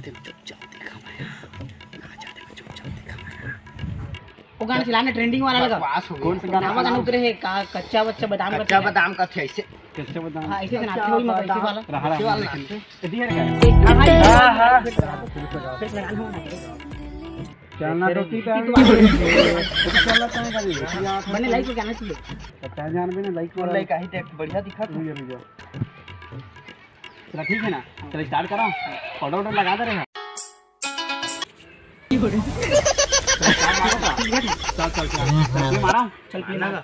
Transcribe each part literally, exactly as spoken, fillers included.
चुपचाप देखा मैं, ना जाते, चुपचाप देखा मैं। वो गाना चलाने, ट्रेंडिंग वाला लगा। बकवास हो गया। कौन सा गाना? गाना उतरे है का, कच्चा बच्चा बादाम का कच्चा बादाम का थे ऐसे। कच्चा बादाम। हाँ, ऐसे से नाचते वही, मतलब, ऐसे वाला। रहा, रहा, ऐसे वाला नाचते। हाँ, हाँ। फिर लगाना होगा। चलना तो सीधा है। चलना तो है भाई। मैंने लाइक को कहना चाहिए। पता है जान भी ना, लाइक को लाइक आई देख, बढ़िया दिखा तू। रुक जा, रुक जा। चला ठीक है ना, चला स्टार्ट करा, ऑर्डर ऑर्डर लगा दे रहे हैं। चल, चल, चल, चल, मारा। चल पीना का।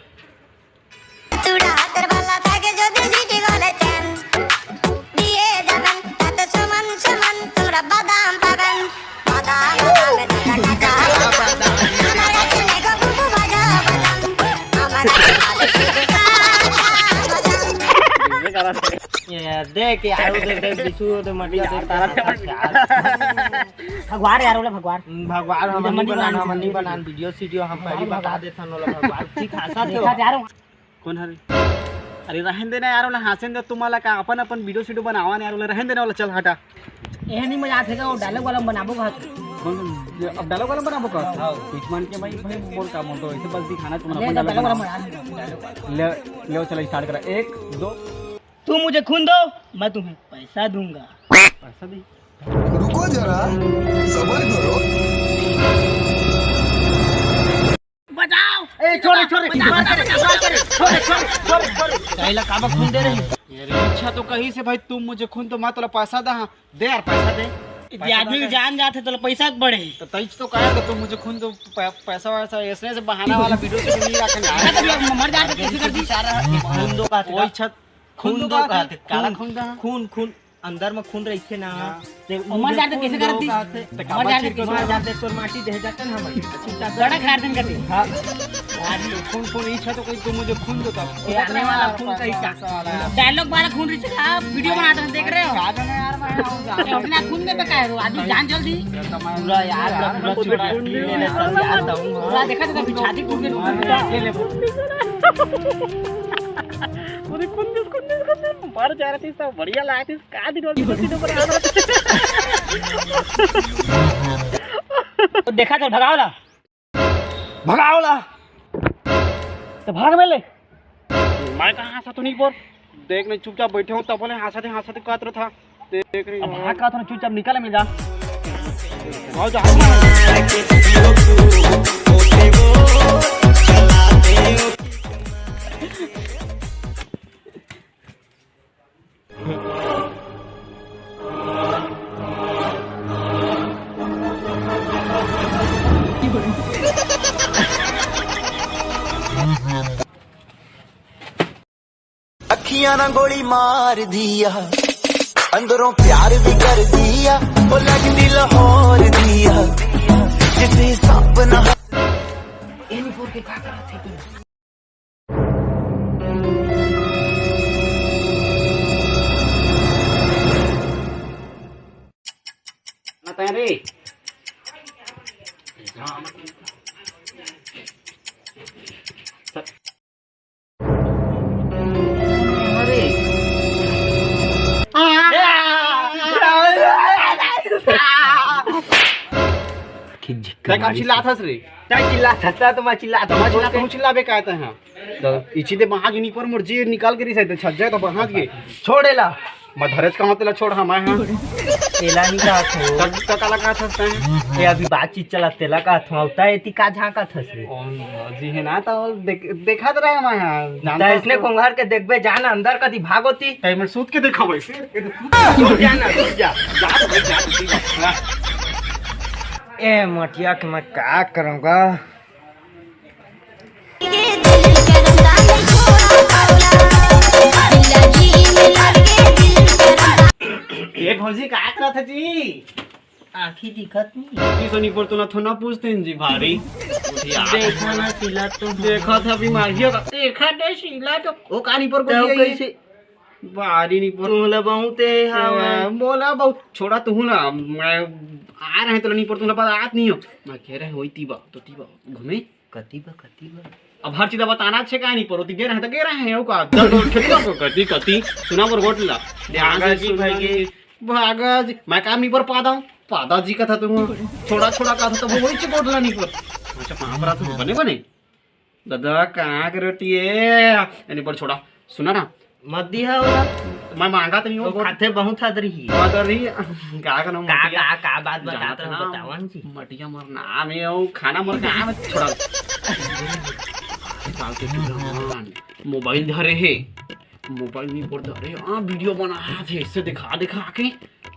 ये देख यार, वो देख, देख, बिच्छू, वो देख, मटिया देख, तारा। भगवान यार, बोला भगवान। भगवान हम नहीं बनान, हम नहीं बनान, वीडियो सीडियो हम पहली बता देथन, बोला भगवान। ठीक, हंसा थे। कौन हरे? अरे रहन देना यार, ओला हंसेन दे, तुम्हारा का अपन अपन वीडियो सीडियो बनावा ना यार, ओला रहन देना, ओला चल हटा। एह नहीं मजा आथे का, वो डायलॉग वाला बनाबो का। कौन, ये अब डायलॉग वाला बनाबो का? हाँ। कुछ मान के भाई, भाई बोल का बोल तो ऐसे बस दिखाना तुम्हारा अरे, अपन डायलॉग डायलॉग वाला बनाओ। बना। ले, ले चलो स्टार्ट करा। एक, दो। तुम मुझे खून दो, मैं तुम्हें पैसा दूंगा। पैसा दे। रुको जरा, सबर करो। बचाओ! ए, छोड़, छोड़, बचाओ, बचाओ, बचाओ, बचाओ, छोड़, छोड़, छोड़, छोड़। काहेला काबर खून दे रहे हैं? मेरी इच्छा तो कही से भाई, तुम मुझे खून दो, मैं तोला पैसा दा, हाँ। दे यार, पैसा दे। ये पैसा आदमी दे। की जान जाथे, तोला पैसा के बड़े। तो तईच तो कहा कि तुम मुझे खून दो, पै-, पैसा वैसा, ऐसे, ऐसे बहाना वाला वीडियो से नहीं रखना। अरे, तो ये मर जाते, कैसे कर दी? खून दो का वही छत। खून खून दो दो का का थे, काला खून, खून दा। खून, खून, अंदर में खून रहिथे ना। हाँ। ते मर जाते कैसे करती? ते मर जाते कैसे? मर जाते तोर माटी देह जाते ना हमर। बड़ा खार दिन करती। हाँ। आज खून, खून इच्छा तो कोई, तुम मुझे खून दो तब। ये आने वाला खून कहीं का। डायलॉग वाला खून रिश्ते का आप वीडियो बनाते हैं, देख रहे हो? क्या जाने यार, मैं आऊँ, जाऊँ। अपना खून में पका है वो, आदमी जान जल्दी। पूरा यार, पूरा पूरा छुट्टी ले लेता, यार, पूरा देखा था, अभी छाती टूट गई। अरे कुंदस, कुंदस, कुंदस, मर जा रहा था, बढ़िया लगा था, का दिन वाली कुर्सी के ऊपर आ रहा था। तो देखा तो भगाओ ला। भगाओ ला। तो भाग में ले। मैं कहाँ हंसा तो नहीं बोल। देख नहीं, चुपचाप बैठे हो, तब बोले हंसा थे, हंसा थे कहत रहा था। देख रही अब हो। भाग का थोड़ा चुपचाप निकल में जा। आओ जा। अखियां ना गोली मार दिया, अंदरों प्यार भी कर दिया, वो लगती लाहौर दिया, जिसे हिसाब ना। ना तैयारी। अरे। देख, अब चिल्लात हस रे। तै चिल्लात हस, तै तो मैं चिल्लात हस। मैं चिल्लात हूँ, चिल्लाबे कहते हैं। तो इची दे बहा के निपर मोर जी निकाल के रिसाई, तो छज्जा तो बहा के। छोड़ एला। मैं धरेच का मतलब छोड़, हाँ, मैं, हाँ। एला नहीं कहत हो। त-, त काला कहत हस तैं? ये अभी बातचीत चलत तेला कहत हूँ, अब तै एती का झांकत हस रे? ओ, जी है ना, तो देख-, देखत रहे मैं, हाँ, जानता त इसने हूँ। कोंघर के देखबे, जान अंदर कदी भागोती। तै मैं सूत के देखा वैसे। सूत जा ना, सूत जा। जा तो भाई, जा, सूत जा। ए मटिया के मैं का करूँगा? ए भौजी, का करत ह जी? आँखी दिखत नहीं। किसनी पर तो ना थो ना पूछते हैं जी भारी। देखा ना शीला तो। देखा था बीमारी का। देखा ना शीला तो। वो कानी पर को तब दिया ये? कैसे? बारी नहीं पर। तू ला बहुत है, हाँ, ए, मैं। बोला बहुत। छोड़ा तू ना, मैं आ रहे तो नहीं पर तू ना पर आत नहीं हो। मैं कह रहे हो तीबा, तो तीबा घूमे। कती बा, कती बा? अब हर चीज बताना अच्छे का नहीं पर, ती गे रहे तो गे रहे हैं, का? दर्द और खेती को कती, कती। सुना पर गोट ला। ध्यान से भागा जी, सुना भागे। जी। भागा जी। मैं काम नहीं पर पाता हूँ। पादा जी कथा तुम, छोड़ा छोड़ा कथा तो वही चिकोट ला निपोर। अच्छा, कहाँ पर आते बने बने? दादा, कहाँ के रोटी है? यानी पर छोड़ा, सुना ना। मत दिहा ओला। मैं मांगा तो नहीं हूँ, वो बहुत खाथे बहुत हद रही। बहुत हद रही। का का नाम का, मटिया? का, का बात जानत बतात रहो, ना, बतावन जी। मटिया मोर नाम है, वो खाना मोर नाम है, छोड़ा। आजकल के जवान मोबाइल धरे है, मोबाइल नहीं पर धरे, हाँ, वीडियो बनात हे, इससे दिखा दिखा के।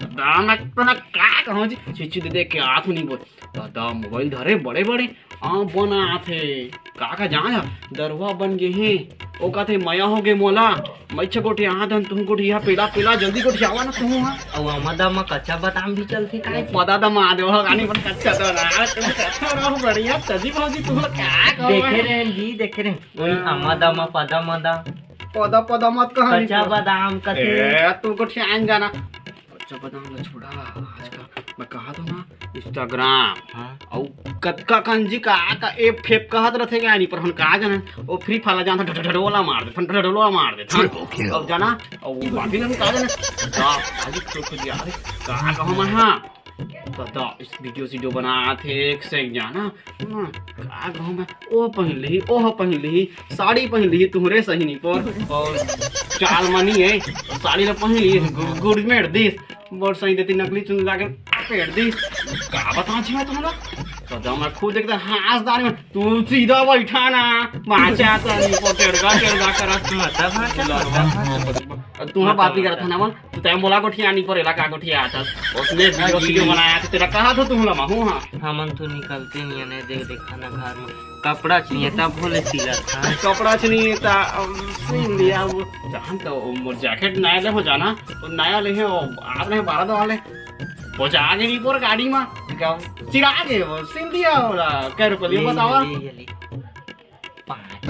दादा मैं तो ना का कहूँ जी, चिच्ची दे दे के हाथ नहीं बोल। दादा मोबाइल धरे बड़े बड़े, हाँ, बनात हे। का का जान ह, दरुहा बन गे हे। ओ कहते, "मया हो गे मोला, मैं छ गोठियात हन, तुहूँ गोठिया, पेला पेला, जल्दी गोठियावा ना तुहूँ हा।" अउ आमा दामा कच्चा बादाम भी चलथे का? पदा दमा दे हो, गानी पर कच्चा तो ना, तुम कच्चा रहो बढ़िया, तजी भौजी, तुम का कहो देखे मैं? रहे जी, देखे रहे। वही हाँ। आमा दामा, पदा मदा। पदा पदा मत कहा कच्चा निपोर। बादाम कथे। ए, तू गोठियान जाना। कच्चा बादाम ला छोड़ा, आज का मैं कहा तो ना, Instagram। हाँ। अउ कतका कंजी का, का app फेप कहत रथे का निपोर, हम का जाने, वो Free Fire ला जानत, ढढढढोला मार देथन, ढढढोला मार देथन। Triple kill। अब जाना, अउ बाकी हम का जाने, का, आज तो कुछ यार, का कहूँ मैं, हाँ। दादा, इस वीडियो सीडियो बनात हे, एक से एक जाना। हाँ, का कहूँ मैं, ओह पहिन लिही, ओह पहिन लिही, साड़ी पहिन लिही, तुहरे सही निपोर, अउ चाल मनी है, साड़ी ला पहिन लिही, गु-, गुड़ मेड़ दिस, बोल सही देती नकली चुन लाके पेड़ दिस। का बताऊँ जी मैं तुमला? दादा, मैं खुद एकदम हाँसदार में, तू सीधा बैठा ना, माचा तो निपोर टेड़गा, टेड़गा करत। मत भाषा, मत भाषा। अब तुहाँ बात भी करत है ना, बोल। तो तैं मोला गोठियानी परेला का गोठियात हस? उसने वीडियो जी। सीडियो बनाया तो तेला कहा तो तुम लमा हूँ, हाँ। हमन तो निकलते नहीं है, देख, देखा ना घर में कपड़ा च नहीं है, तब भोले सिलत है। कपड़ा च नहीं है, ता, अब सिल लिया वो। जान तो वो मोर जैकेट नया ले हो जाना, वो नया ले है, वो आप नहीं बारह दो वाले। वो जाके नहीं पोर गाड़ी में, चिरा गए वो, सिल दिया होला। कै रुपये लिए ये, बतावा? ये, ये, ये। पाँच।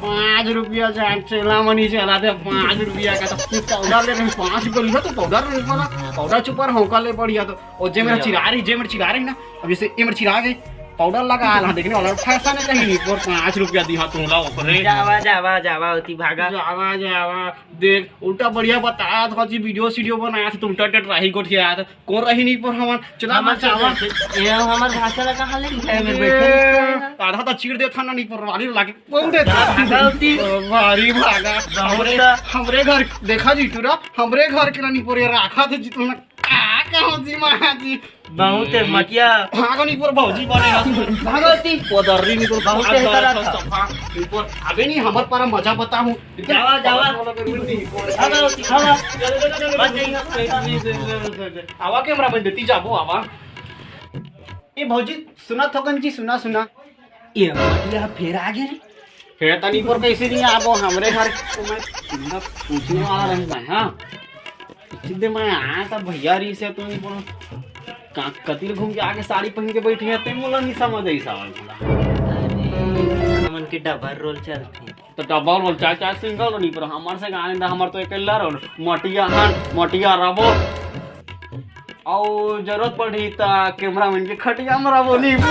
पाँच रुपया जान चला मनी चला दे, पाँच रुपया का तो तू पाउडर ले रहे, पाँच रुपया लिया तो पाउडर ले वाला, पाउडर छुपा रहा हूँ, का ले बढ़िया तो। और जे मेरा चिरा रही, जे मेरा चिरा रही ना, अब जैसे ये मेरा चिरा गई, पाउडर लगा आला, देखने वाला फैशन है कहीं नहीं, पर पाँच रुपया दिया तू ला ओकरे। जावा, जावा, जावा, उती भागा। जावा, जावा, देख, उल्टा बढ़िया बताया था जी, वीडियो सीडियो बनाया था, तो उल्टा टट राही गोठिया था, कौन रही नहीं पर हमार, चला हमर ना चावा। चलते, ये हमर भाषा ला कहाँ ले गए? मैं ए, बैठे नहीं आधा तो चीर देता ना, नहीं पर वाली लाके कौन देता? भागा होती। ओ, भारी भागा। बहुत हमरे, सा। हमरे घर, देखा जी तूरा, हमरे घर के ना नहीं पर ये राखा थे जी, तुमने का कहो जी, महा जी? बहुत है, मटिया। भागो नहीं पर भौजी बने ना। भागो होती। पदर्री नहीं पर बहुत है, भाग तरह का। सफा। नहीं पर, अबे नहीं, हमर पर मजा बताऊं। जावा, जावा। भागो होती, जावा। बस यही। आवा कैमरा मैन देती जाबो, आवा। ए भौजी, सुना थोकन जी, सुना, सुना। ए मटिया फेर आ गे रे। फेर तनी पर कैसे नहीं आबो हमरे घर? तो मैं तुमला पूछने वाला रही मैं, हाँ। सीधे मैं आया था भैया री से, तुम बोलो, का-, कतिर घूम के आके साड़ी पहन के बैठी है, ते मोला नहीं समझ आई सवाल मोला। अरे, हमन के डबल रोल चलथे। तो डबल रोल, चाहे, चाहे सिंगल रोल, नहीं पर हमार से गाने दा, हमार तो अकेला रोल, मटिया हन, मटिया रबो। और जरूरत पड़ी त कैमरामैन के खटिया में रबो, नहीं पर।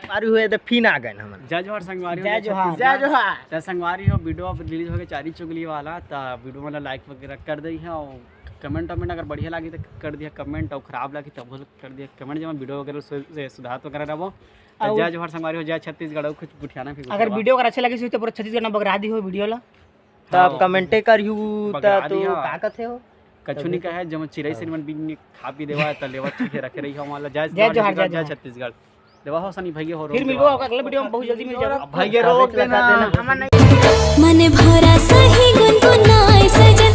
संगवारी हुए तो फिन आ गए हमन। जय जोहार संगवारी हो, जय जोहार। जय जोहार। त संगवारी हो, वीडियो अब रिलीज हो गए चारी चुगली वाला, त वीडियो मतलब लाइक वगैरह कर दई है और कमेंट वमेंट अगर बढ़िया लागी तो कर दिया कमेंट और खराब लागी तब कर दिया कमेंट, जब वीडियो वगैरह सु-, से सुधारत वगैरह रहबो। त और जय जोहार संगवारी हो, जय छत्तीसगढ़। और कुछ गुठियाना फिर अगर गुठियावा। वीडियो अगर अच्छा लगी तो पूरा छत्तीसगढ़ में बगरा दी हो वीडियो ला। तब हाँ। कमेंटे करियो, त बगरा तू दिया। का कथे हो? कछु नहीं कहे, जब चिरई से मन बीन खा पी देवा, त लेवा चीखे रखे रही हो, हमारा जय जय जोहार, जय जय जोहार। छत्तीसगढ़। लेवा हो सनी भैया हो, फिर रोक मिलबो देवा। अगला वीडियो में, बहुत जल्दी मिल जाओ। अब भैया रोक देना। हमन नहीं। मन भरा सही गुनगुनाए सजन।